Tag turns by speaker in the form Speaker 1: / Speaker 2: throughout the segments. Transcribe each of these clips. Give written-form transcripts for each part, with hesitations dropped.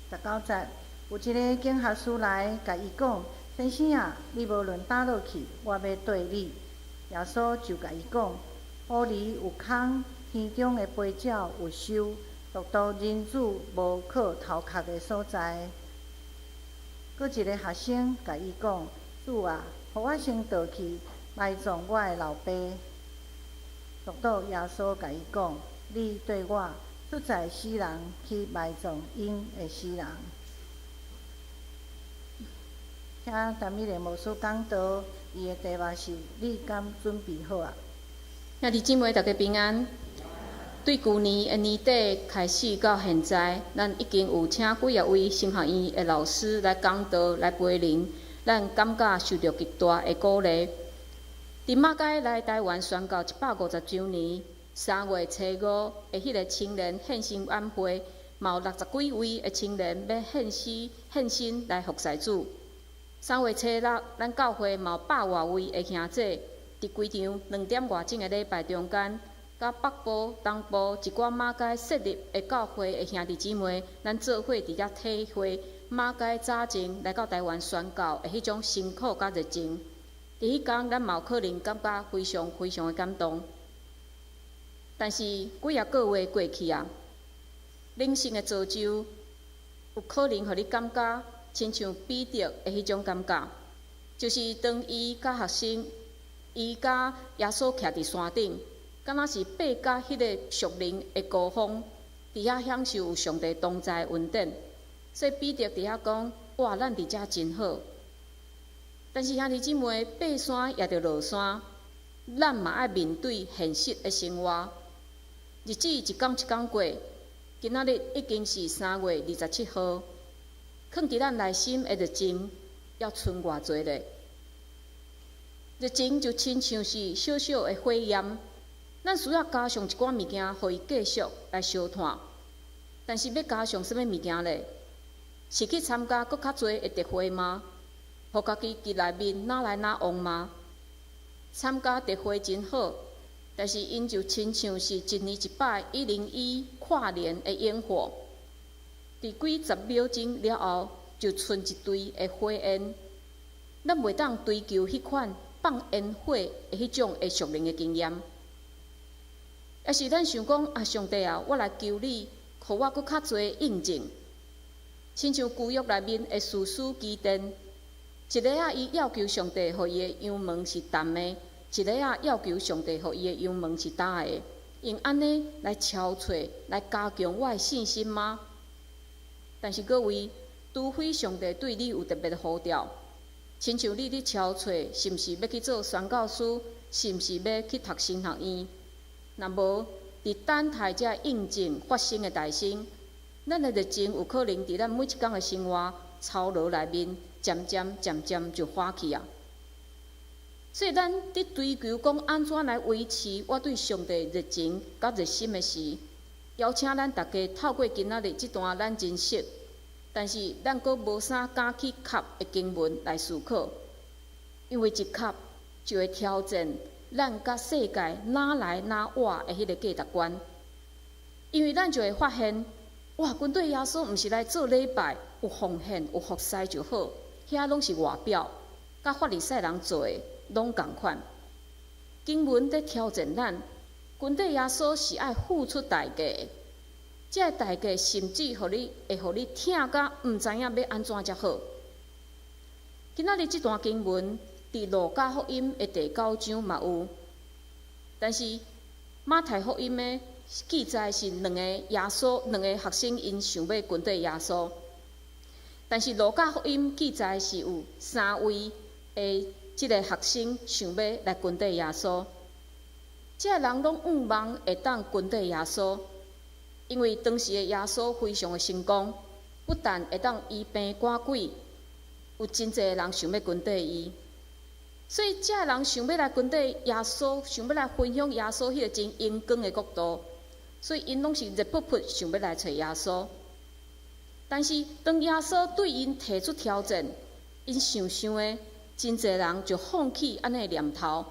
Speaker 1: 19節，有一个經學師來，共伊講：先生啊，你無論佗落去，我欲綴你。耶穌就共伊講：狐狸有空，天中的飛鳥有巢，獨獨人子無靠頭殼的所在。閣一个學生共伊講：主啊，予我先倒去埋葬我的老爸。獨獨耶穌共伊講：你綴我，出在死人去埋葬𪜶的死人。請陳美蓮牧師講道，伊的題目是：你敢準備好啊？
Speaker 2: 兄弟姊妹，大家平安。對舊年的年底開始到現在，咱已經有請幾仔位神學院的老師來講道、來培靈，咱感覺受著極大的鼓勵。佇馬偕來台灣宣教150週年，3月初5的彼个青年獻身晚會，嘛有60幾位的青年欲獻身獻身來服侍主。3月初6，咱教會嘛有100外位的兄姊，佇規場2點外鐘的禮拜中間，佮北部、東部一寡馬偕設立的教會的兄弟姊妹，咱做伙佇遮體會馬偕早前來到台灣宣教的彼種辛苦佮熱情。佇彼工，咱嘛有可能感覺非常非常的感動。但是幾仔個月過去啊，人生的造就有可能予你感覺親像彼得的彼種感覺，就是當伊佮學生，伊佮耶穌徛佇山頂，敢若是爬到彼個屬靈的高峰，佇遐享受有上帝同在的恩典。所以彼得佇遐講：哇，咱佇遮真好。但是兄弟姊妹，爬山也著落山，咱嘛愛面對現實的生活。日子一工一工過，今仔日已經是3月27號，囥佇咱內心的熱情，猶賰偌濟咧？熱情就親像是小小的火焰，咱需要加上一寡物件，予伊繼續來燒炭。但是欲加上啥物物件咧？是去參加閣較濟的特會嗎？予家己佇內面若來若往嗎？參加特會真好，但是𪜶就親像是一年一擺101跨年的煙火，佇幾十秒鐘了後，就賰一堆的火焰。咱袂當追求彼款放煙火的彼種的屬靈的經驗，抑是咱想講啊，上帝啊，我來求你，予我閣較濟印證，親像舊約內面的士師基甸，一个仔伊要求上帝予伊的羊毛是澹的，一个仔要求上帝予伊的羊毛是焦的，用按呢來敲揣、來加強我的信心嗎？但是各位，除非上帝對你有特別的呼召，親像你佇敲揣，是毋是欲去做宣教師？是毋是欲去讀神學院？若無，佇等待這印證發生的代先，咱的熱情有可能佇咱每一工的生活操勞內面，漸漸漸漸就化去啊。所以咱佇追求講按怎來維持我對上帝熱情佮熱心的時，邀請咱大家透過今仔日這段咱真熟，但是咱閣無啥敢去磕的經文來思考，因為一磕就會挑戰咱佮世界若來若往的彼个價值觀，因為咱就會發現，哇，跟綴耶穌毋是來做禮拜，有奉獻、有服侍就好，遐攏是外表，佮法利賽人做的攏仝款。經文佇挑戰咱，跟綴耶穌是愛付出代價的，這个代價甚至予你會予你疼甲毋知影欲按怎才好。今仔日這段經文佇路加福音的第九章嘛有，但是馬太福音的記載是兩个耶穌兩个學生𪜶想欲跟綴耶穌，但是路加福音記載是有三位的這个學生想欲來跟綴耶穌。這个人攏向望會當跟綴耶穌，因為當時的耶穌非常的成功，不但會當醫病趕鬼，有真濟人想欲跟綴伊。所以，這个人想欲來跟綴耶穌，想欲來分享耶穌彼个真榮光的國度，所以𪜶攏是熱噗噗想欲來揣耶穌。但是，當耶穌對𪜶提出挑戰，𪜶想想的，真濟人就放棄按呢的念頭，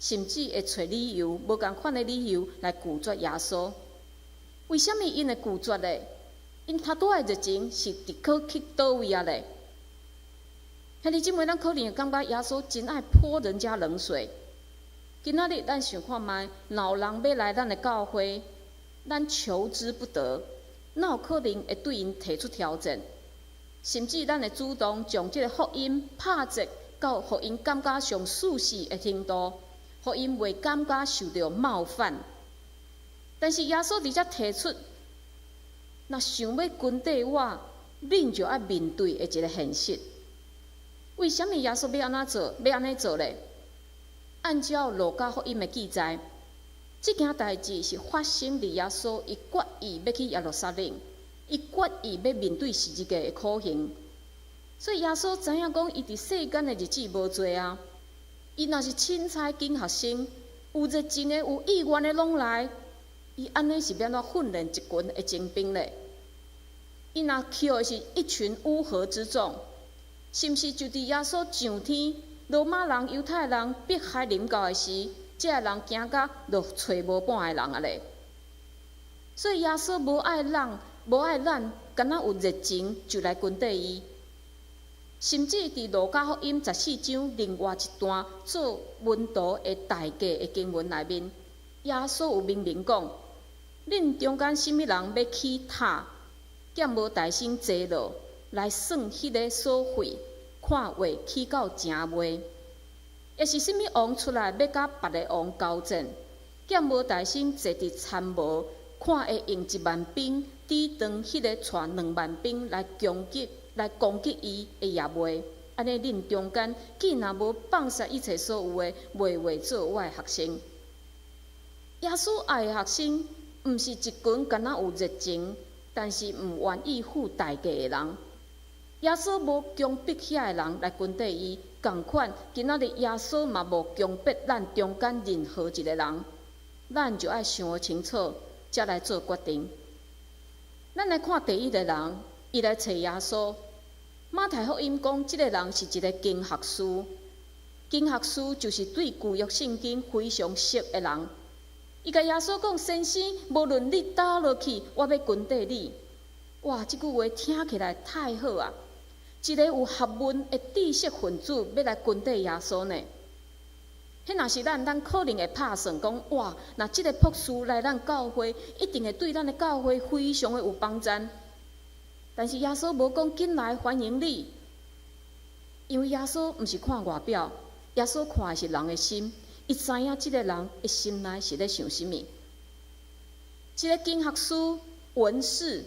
Speaker 2: 甚至會揣理由，無仝款的理由來拒絕耶穌。為啥物𪜶會拒絕咧？ 𪜶頭拄仔的熱情是佇佗去佗位啊咧？兄弟姊妹，咱可能會感覺耶穌真愛潑人家冷水。今仔日咱想看覓，若有人欲來咱的教會，咱求之不得，哪有可能會對𪜶提出挑戰？甚至咱會主動將這個福音拍折到予𪜶感覺上舒適的程度，予𪜶袂感覺受著冒犯。但是耶穌佇遮提出，若想欲跟綴我，恁就愛面對的一个現實。為啥物耶穌欲按怎做？欲按呢做咧？按照路加福音的記載，這件代誌是發生佇耶穌伊決意欲去耶路撒冷，伊決意欲面對十字架的苦刑。所以耶穌知影講，伊佇世間的日子無濟啊。伊若是凊彩揀學生，有熱情的、有意願的攏來，伊按呢是欲按怎訓練一群的精兵咧？伊若抾的是一群烏合之眾，是毋是就佇耶穌上天，羅馬人、猶太人迫害臨到的時，這个人驚甲就揣無半个人啊咧？所以耶穌無愛咱，無愛咱，敢若有熱情就來跟綴伊。甚至佇路加福音14章另外一段做門徒的代價的經文內面，耶穌有明明講：恁中間啥物人欲起塔，敢無代先坐落來算彼个所費，看會起到成未？抑是啥物王出來欲佮別个王交戰，敢無代先坐佇參謀，看會用1萬兵抵擋彼个帶2萬兵來攻擊伊的也未？按呢，恁中間既若無放捨一切所有的，袂話做我的學生。耶穌愛的學生，毋是一群敢若有熱情，但是毋願意付代價的人。耶穌無強迫遐个人來跟綴伊，仝款今仔日耶穌嘛無強迫咱中間任何一个人，咱就愛想清楚，才來做決定。咱來看第一个人，伊來揣耶穌。馬太福音講，這个人是一个經學師，經學師就是對舊約聖經非常熟的人。伊共耶穌講：“先生，無論你佗落去，我欲跟綴你。”哇，這句話聽起來太好啊！一个有學問的知識分子欲來跟綴耶穌呢？彼若是咱，咱可能會拍算講：哇，若這个博士來咱教會，一定會對咱的教會非常的有幫助。但是耶穌無講緊來歡迎你，因為耶穌毋是看外表，耶穌看的是人的心。伊知影這个人的心內是咧想啥物。這个經學師文士，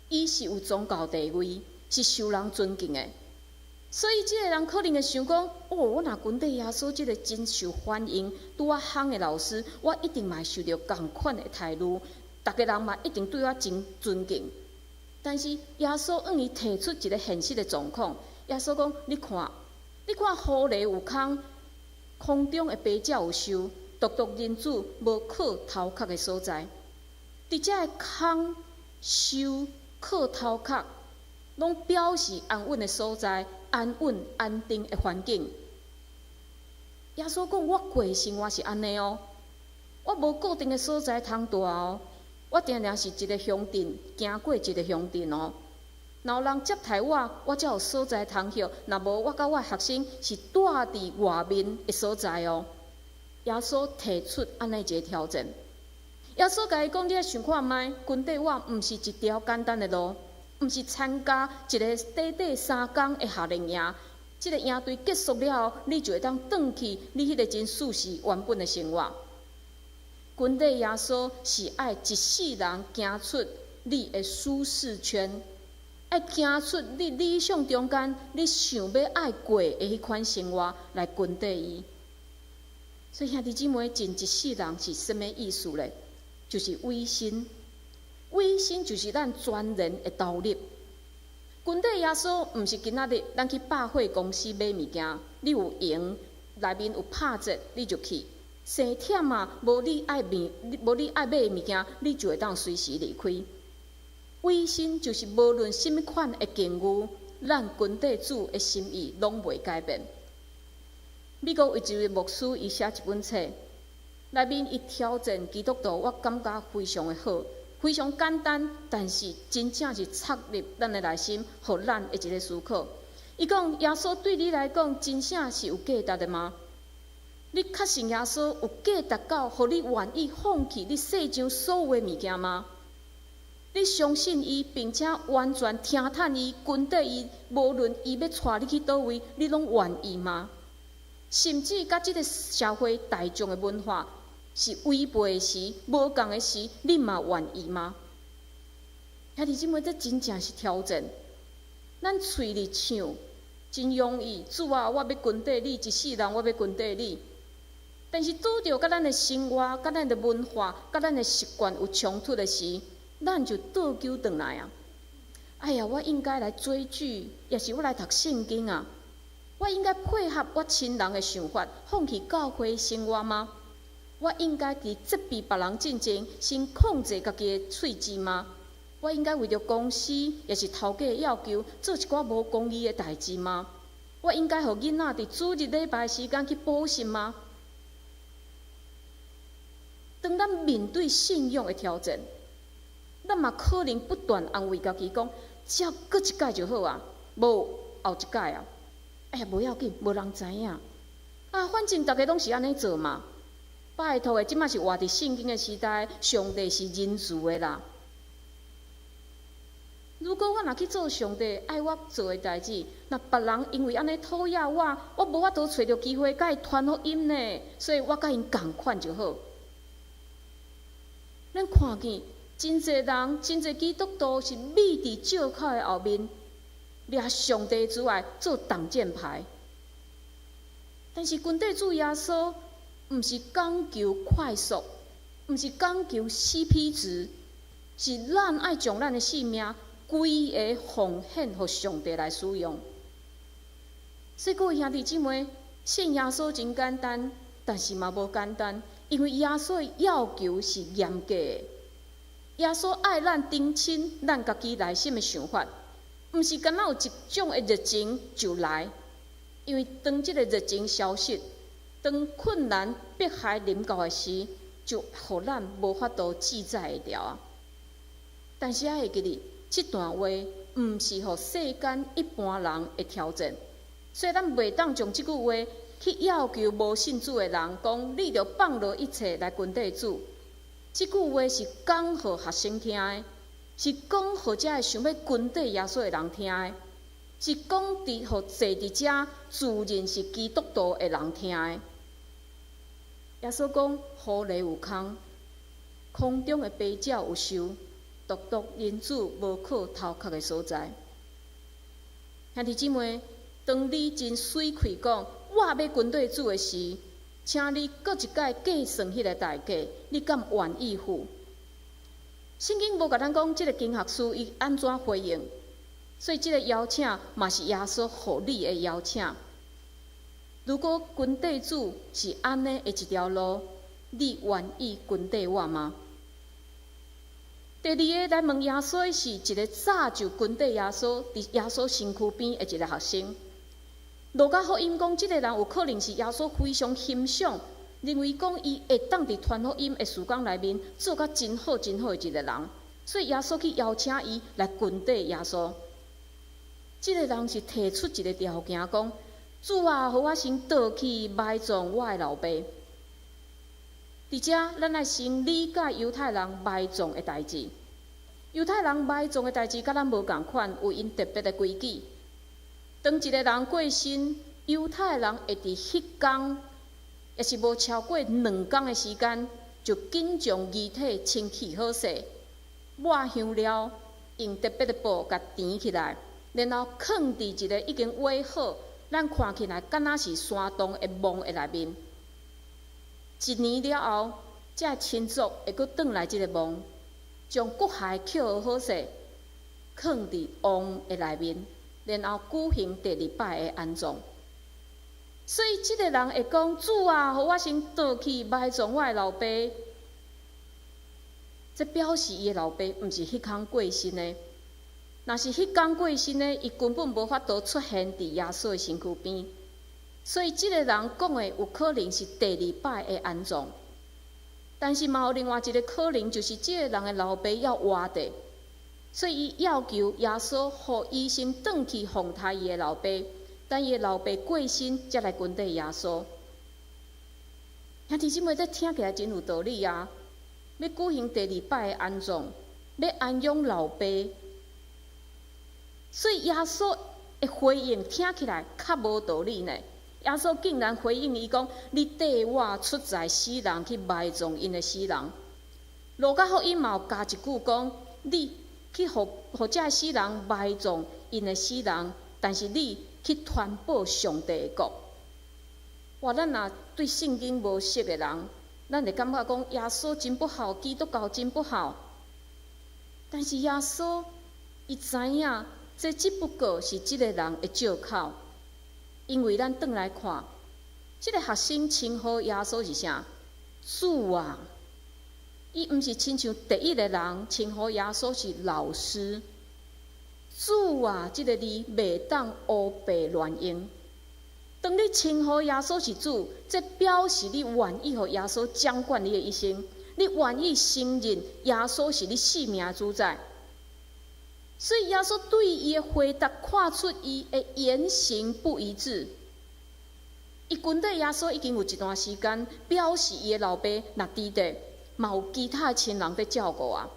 Speaker 2: 伊是有宗教地位，是受人尊敬的，所以這个人可能會想講：哦，我若跟綴耶穌這个真受歡迎、拄仔夯的老師，我一定嘛會受著仝款的待遇，逐个人嘛一定對我真尊敬。但是耶穌向伊提出一个現實的狀況，耶穌講：你看，你看，狐狸有空，空中的飛鳥有巢，獨獨人子無靠頭殼的所在。佇遮个空、巢、靠頭殼，攏表示安穩的所在、安穩、安定的環境。耶穌講：我過生活是按呢哦，我無固定的所在通蹛哦，我定定是一个鄉鎮行過一个鄉鎮哦。若有人接待我，我才有所在通歇；若無，我佮我學生是蹛佇外面的所在哦。耶穌提出按呢一个挑戰。耶穌共伊講：你愛想看覓，跟綴我毋是一條簡單的路，毋是參加一个短短3工的夏令營。這个營隊結束了後，你就會當轉去你彼个真舒適原本的生活。跟綴耶穌是愛一世人行出你的舒適圈，愛行出你理想中間你想欲愛過的彼款生活來跟綴伊。所以兄弟姊妹，盡一世人是啥物意思咧？就是委身，委身就是咱全然的投入。跟綴耶穌，毋是今仔日咱去百貨公司買物件，你有閒，內面有拍折，你就去。生忝啊，無你愛買的物件，你就會當隨時離開。委身就是無論啥物款的境遇，咱跟綴主的心意攏袂改變。美國有一位牧師，伊寫一本冊，內面伊挑戰基督徒，我感覺非常的好，非常簡單，但是真正是插入咱的內心，予咱的一个思考。伊講，耶穌對你來講，真正是有價值的嗎？你確信耶穌有價值到，予你願意放棄你世上所有的物件嗎？你相信伊，並且完全聽從伊、跟綴伊，無論伊欲帶你去佗位，你攏願意嗎？甚至佮這个社會大眾的文化是違背的時、無仝的時，你嘛願意嗎？兄弟姊妹，這真正是挑戰。咱喙裡唱真容易，主啊，我欲跟綴你，一世人我欲跟綴你。但是拄著佮咱的生活、佮咱的文化、佮咱的習慣有衝突的時，咱就倒糾轉來啊！哎呀，我應該來追劇，抑是我來讀聖經啊？我應該配合我親人的想法，放棄教會生活嗎？我應該佇責備別人進前，先控制家己的喙舌嗎？我應該為著公司，抑是頭家的要求，做一寡無公義的代誌嗎？我應該予囡仔佇主日禮拜時間去補習嗎？當咱面對信仰的挑戰，咱嘛可能不斷安慰家己講，只要閣一擺就好啊，無後一擺啊，哎呀，無要緊，無人知影。啊，反正逐家攏是按呢做嘛。拜託的，這馬是活佇聖經的時代，上帝是仁慈的啦。如果我若去做上帝愛我做的代誌，若別人因為按呢討厭我，我無法度揣著機會共伊傳福音呢，所以我佮𪜶仝款就好。咱看見真濟人，真濟基督徒是覕佇藉口的後面，掠上帝之愛做擋箭牌。但是跟綴主耶穌，毋是講求快速，毋是講求 CP 值，是咱愛將咱的性命規个奉獻予上帝來使用。所以各位兄弟姊妹，信耶穌真簡單，但是嘛無簡單，因為耶穌的要求是嚴格的。耶穌愛咱澄清咱家己內心的想法，毋是干焦有一種的熱情就來，因為當這个熱情消失，當困難迫害臨到的時，就予咱無法度自在會牢啊。但是愛會記得，這段話毋是予世間一般人的挑戰，所以咱袂當將這句話去要求無信主的人，講你著放落一切來跟綴主。這句話是講予學生聽的，是講予這个想欲跟綴耶穌的人聽的，是講佇予坐佇遮自認是基督徒的人聽的。耶穌講：狐狸有空，空中的飛鳥有巢，獨獨人子無靠頭殼的所在。兄弟姊妹，當你真媠氣講我欲跟綴主的時，請你閣一擺計算彼个代價，你敢願意付？聖經無共咱講這个經學師伊按怎回應，所以這个邀請嘛是耶穌予你的邀請。如果跟綴主是按呢的一條路，你願意跟綴我嗎？第二个來問耶穌的是一个早就跟綴耶穌，佇耶穌身軀邊的一个學生。路加福音講，這个人有可能是耶穌非常欣賞，認為講伊會當佇傳福音的事工內面做甲真好、真好的一个人，所以耶穌去邀請伊來跟綴耶穌。這个人是提出一个條件，講：主啊，予我先倒去埋葬我的老爸。佇遮，咱愛先理解猶太人埋葬的代誌。猶太人埋葬的代誌，佮咱無仝款，有𪜶特別的規矩。當一个人過身，猶太人會佇彼工，抑是無超過2工的時間，就緊將遺體清氣好勢，抹香料，用特別的布共纏起來，然後囥佇一个已經挖好，咱看起來敢若是山洞的墓的內面。一年了後，這个親屬會閣轉來這个墓，將骨骸抾好勢，囥佇墓的內面，然後舉行第二擺的安葬。所以，這个人會講：主啊，予我先倒去埋葬我的老爸。這表示伊的老爸毋是彼工過身的。若是彼工過身的，伊根本無法度出現佇耶穌的身軀邊。所以，這个人講的有可能是第二擺的安葬。但是嘛有另外一个可能，就是這个人的老爸猶活著，所以伊要求耶穌予伊先轉去奉刣伊的老爸，等伊的老爸過身，才來跟綴耶穌。兄弟姊妹，這聽起來真有道理啊！欲舉行第二擺的安葬，欲安養老爸，所以耶穌的回應聽起來較無道理呢。耶穌竟然回應伊講：你綴我出載死人去埋葬𪜶的死人。路加福音嘛有加一句講：你去予予這死人埋葬𪜶的死人，但是你去傳報上帝的國。哇！咱若對聖經無熟的人，咱會感覺講耶穌真不好，基督教真不好。但是耶穌伊知影，這只不過是這个人的借口。因為咱轉來看，這个學生稱呼耶穌是啥？主啊！伊毋是親像第一个人稱呼耶穌是老師。主啊！這个字袂當烏白亂用。當你稱呼耶穌是主，這表示你願意予耶穌掌管你的一生，你願意承認耶穌是你性命的主宰。所以耶穌對伊的回答，看出伊的言行不一致。伊跟綴耶穌已經有一段時間，表示伊的老爸若佇咧，嘛有其他的親人佇照顧啊。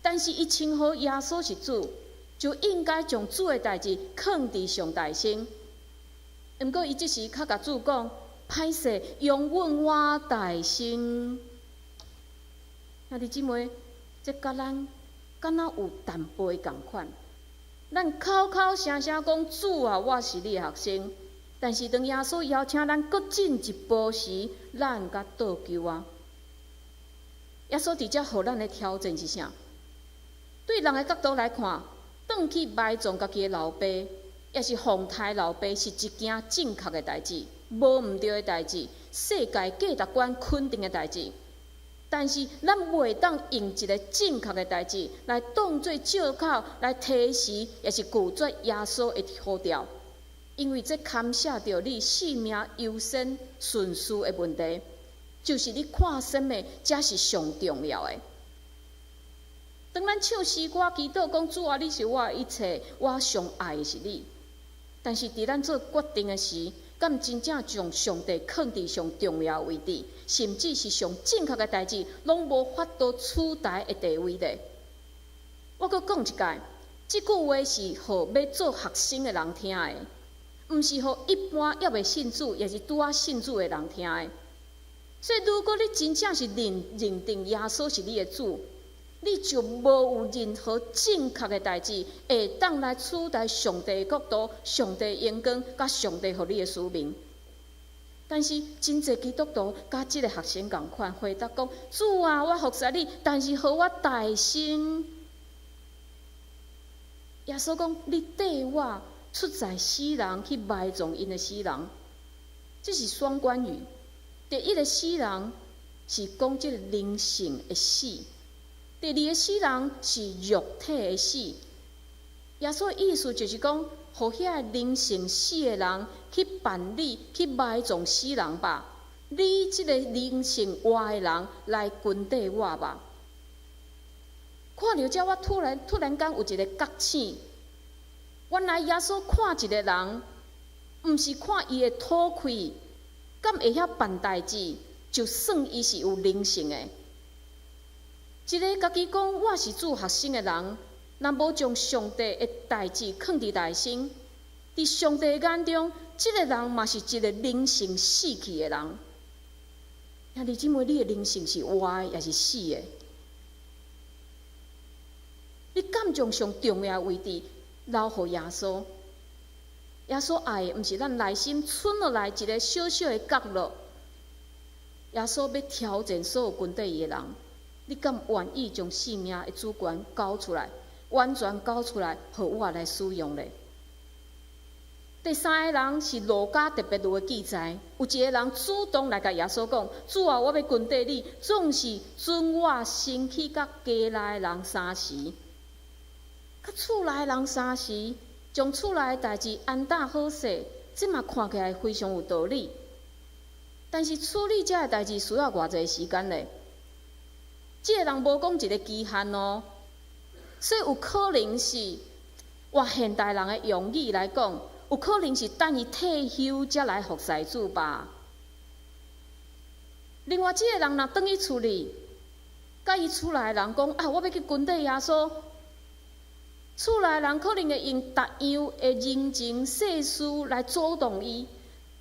Speaker 2: 但是伊稱呼耶穌是主，就應該將主的代誌囥佇上大先。毋過伊這時較共主講：歹勢，容允我代先。兄弟姊妹，這佮咱敢若有淡薄仝款？咱口口聲聲講主啊，我是你的學生，但是當耶穌邀請咱閣進一步時，咱閣倒勼啊！耶穌佇遮予咱的挑戰是啥？對人的角度來看，轉去埋葬家己的老爸，抑是奉刣老爸，是一件正確的代誌，無毋對的代誌，世界價值觀肯定的代誌。但是咱袂當用一个正確的代誌來當做借口來推辭，抑是拒絕耶穌的呼召，因為這牽涉著你性命優先順序的問題，就是你看啥物才是上重要的。當咱唱詩歌祈禱講主啊，你是我的一切，我上愛的是你。但是佇咱做決定的時，敢真正將上帝囥佇上重要位置，甚至是上正確的代誌，攏無法度取代的地位咧。我閣講一擺，這句話是予欲做學生的人聽的，毋是予一般猶未信主，抑是拄仔信主的人聽的。所以，如果你真正是認定耶穌是你的主，你就無有任何正確的代誌會當來取代上帝的國度、上帝榮光、佮上帝予你的使命。但是，真濟基督徒佮這个學生仝款，回答講：主啊，我服侍你，但是予我代先。耶穌講：你綴我出載死人去埋葬𪜶的死人，這是雙關語。第一个死人是講這个靈性的死。第二个死人是肉體的死。耶穌的意思就是講，予遐个靈性死的人去辦理、去埋葬死人吧。你這个靈性活的人來跟綴我吧。看著這，我突然間有一个覺醒。原來耶穌看一个人，毋是看伊的討氣，敢會曉辦代誌，就算伊是有靈性的。一个家己講我是主學生的人，若無將上帝的代誌囥佇內心，佇上帝眼中，這个人嘛是一个靈性死去的人。兄弟姊妹，你的靈性是活的，抑是死的？你敢將上重要的位置留予耶穌？耶穌愛的，毋是咱內心賰落來一个小小的角落。耶穌欲挑戰所有跟綴伊的人。你敢願意將性命的主權交出來，完全交出來，予我來使用咧？第三个人是路加特別有的記載，有一个人主動來共耶穌講：主啊，我欲跟綴你，總是准我先去佮家內的人三時，佮厝內的人三時，將厝內的代誌安搭好勢，這嘛看起來非常有道理。但是處理這个代誌需要偌濟時間咧？這个人無講一个期限哦，所以有可能是換現代人的用語來講，有可能是等伊退休才來服侍主吧。另外，這个人若轉去厝裡，佮伊厝內的人講啊，我欲去跟綴耶穌。厝內人可能會用逐樣的人情世事來阻擋伊。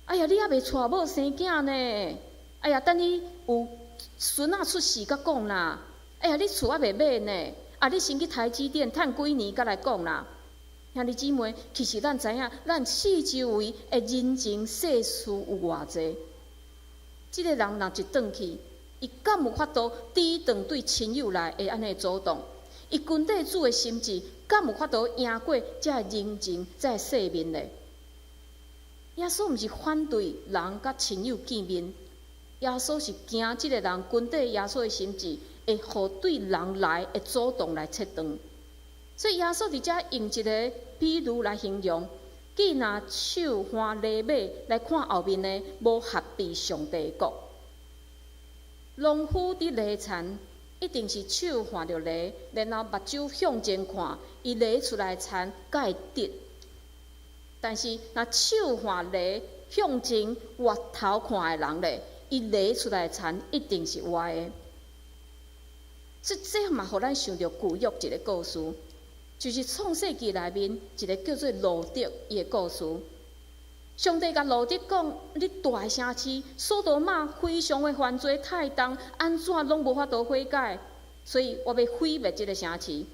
Speaker 2: 哎呀，你猶未娶某生囝呢？哎呀，等你有孫仔出世才講啦。哎呀，你厝猶未買呢？啊，你先去台積電趁幾年，才來講啦。兄弟姊妹，其實咱知影，咱四周圍的人情世事有偌濟。這个人若一轉去，伊敢有法度抵擋對親友來的按呢阻擋？伊跟綴主的心志，敢有法度贏過這个人情、這个世面咧？耶穌毋是反對人佮親友見面，耶穌是驚這个人跟綴耶穌的心志，會予對人來的阻擋來切斷。所以耶穌佇遮用一个比喻來形容：既若手挽犁馬來看後面的，無合佇上帝國。農夫佇犁田，一定是手挽著犁，然後目睭向前看，伊犁出來的田才會直。但是，若手挽犁向前回頭看的人咧，伊犁出來的田一定是歪的。所以這嘛，予咱想著舊約一个故事，就是創世記內面一个叫做羅得伊的故事。上帝共羅得講：你蹛的城市所多瑪非常的犯罪太重，按怎攏無法度悔改，所以我欲毀滅這个城市。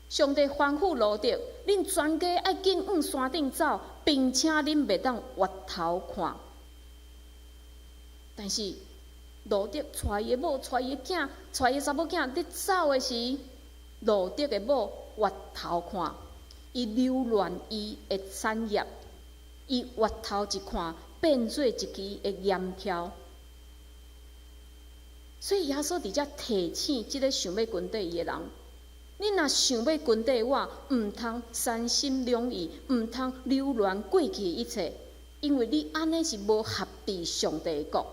Speaker 2: 上帝吩咐羅得：恁全家愛緊往山頂走，並且恁袂當回頭看。但是羅得帶伊的某、帶伊的囝、帶伊的查某囝佇走的時，羅得的某回頭看，伊留戀伊的產業，伊回頭一看，變做一支的鹽柱。所以耶穌佇遮提醒這个想欲跟綴伊的人。你若想欲跟綴我，毋通三心兩意，毋通留戀過去的一切，因為你按呢是無合佇上帝國，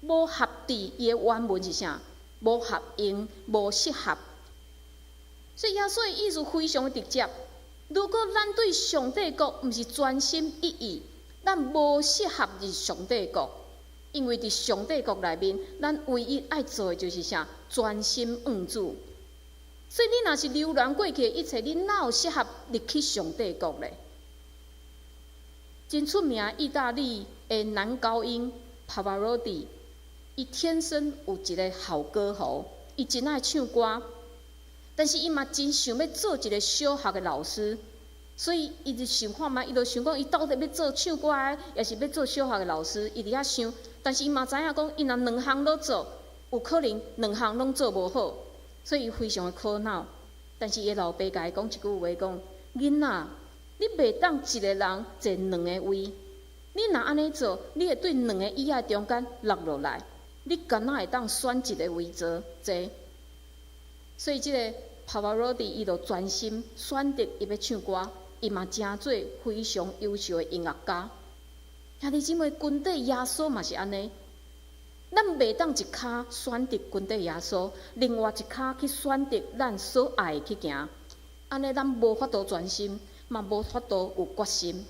Speaker 2: 無合佇伊的原文是啥？無合用，無適合。所以耶穌的意思非常的直接。如果咱對上帝國毋是專心一意，咱無適合入上帝國，因為佇上帝國內面，咱唯一愛做的就是啥？專心向主。所以你若是留戀過去的一切，你哪有適合入去上帝國咧？真出名意大利的男高音帕瓦羅蒂，伊天生有一个好歌喉，伊真愛唱歌，但是伊嘛真想欲做一个小學的老師，所以伊就想看覓，伊就想講，伊到底欲做唱歌的，抑是欲做小學的老師？伊佇遐想，但是伊嘛知影講，伊若兩項攏做，有可能兩項攏做無好。所以伊非常的苦惱，但是伊的老爸共伊講一句話，講：囡仔，你袂當一个人坐兩个位，你若按呢做，你會對兩个椅仔中間落落來，你敢若會當選一个位坐坐。所以這个帕瓦羅蒂伊就專心選擇伊欲唱歌，伊嘛成做非常優秀的音樂家。兄弟姊妹，跟綴耶穌嘛是按呢。咱袂當一跤選擇跟綴耶穌，另外一跤去選擇咱所愛的去行，按呢咱無法度專心，嘛無法度有決心。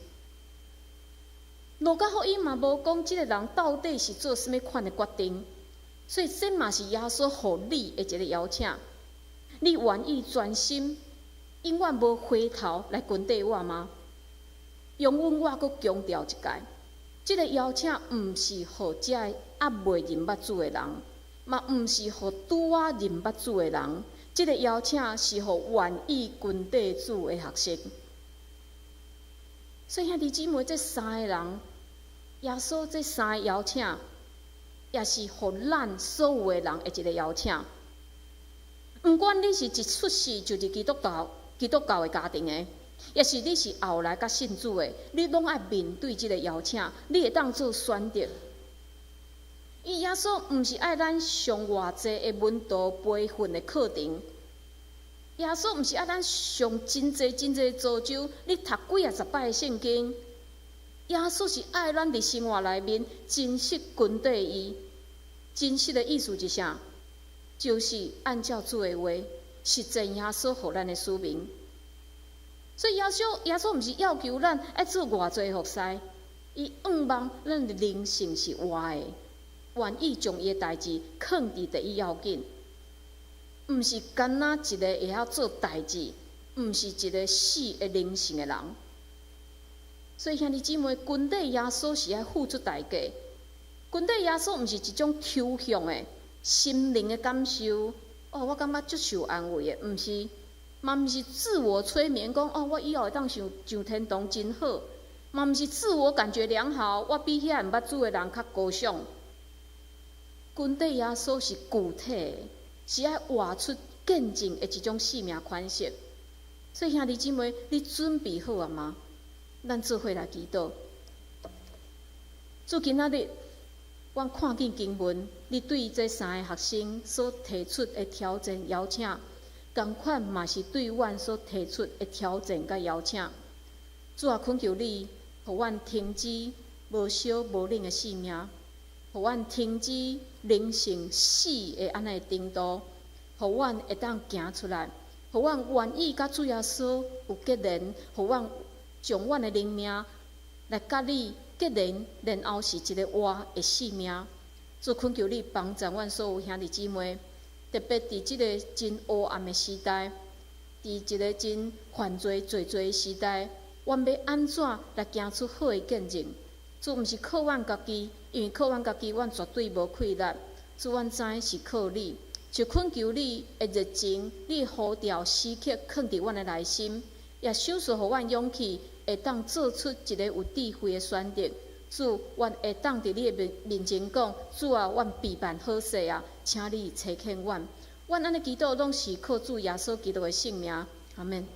Speaker 2: 路加福音嘛無講這个人到底是做啥物款的決定，所以這嘛是耶穌予你的一个邀請。你願意專心，永遠無回頭來跟綴我嗎？容許我閣強調一擺。這个邀請毋是予這个猶未認捌主的人，嘛毋是予拄仔認捌主的人。這个邀請是予願意跟綴主的學生。所以兄弟姊妹，這三个人，耶穌這三个邀請，也是予咱所有的人的一个邀請。毋管你是一出世就佇基督教的家庭的，抑是你是後來才信主的，你攏愛面對這个邀請，你會當做選擇。伊耶穌毋是愛咱上偌濟的門徒培訓的課程，耶穌毋是愛咱上真濟真濟造就，你讀幾仔十擺的聖經。耶穌是愛咱佇生活內面真實跟綴伊。真實的意思是啥？就是按照主的話，實踐耶穌予咱的使命。所以耶穌毋是要求咱愛做偌濟服侍，伊向望咱的靈性是活的，願意將伊的代誌囥佇第一要緊，毋是干焦一个會曉做代誌，毋是一個死的靈性的人。所以兄弟姊妹，跟綴耶穌是愛付出代價。跟綴耶穌毋是一種抽象的心靈的感受。哦，我感覺足受安慰的，毋是，嘛毋是自我催眠，講哦，我以後會當上上天堂真好。嘛毋是自我感覺良好，我比遐毋捌主的人較高尚。跟綴耶穌是具體的，是愛活出見證的一種生命款式。所以兄弟姊妹，你準備好矣嗎？咱做伙來祈禱。主今仔日，阮看見經文，你對這三个學生所提出的挑戰邀請，仝款嘛是對阮所提出的挑戰佮邀請。主啊，懇求你，予阮停止無燒無冷的生命，予阮停止靈性死的按呢程度，予阮會當行出來，予阮願意佮主耶穌有結連，予阮將阮的靈命來佮你結連，然後是一个活的生命。主懇求你幫助阮所有兄弟姊妹，特別佇這个真黑暗的時代，佇一个真犯罪濟濟的時代，阮欲按怎來行出好的見證？主毋是靠阮家己，因為靠阮家己，阮絕對無氣力。主，阮知是靠你，就懇求你的熱情，你的呼召時刻囥佇阮的內心，也賞賜予阮勇氣，會當做出一个有智慧的選擇。主，阮會當佇你的面前講：主啊，阮備辦好勢啊，請你差遣阮。阮按呢祈禱，攏是靠主耶穌基督的聖名。阿門。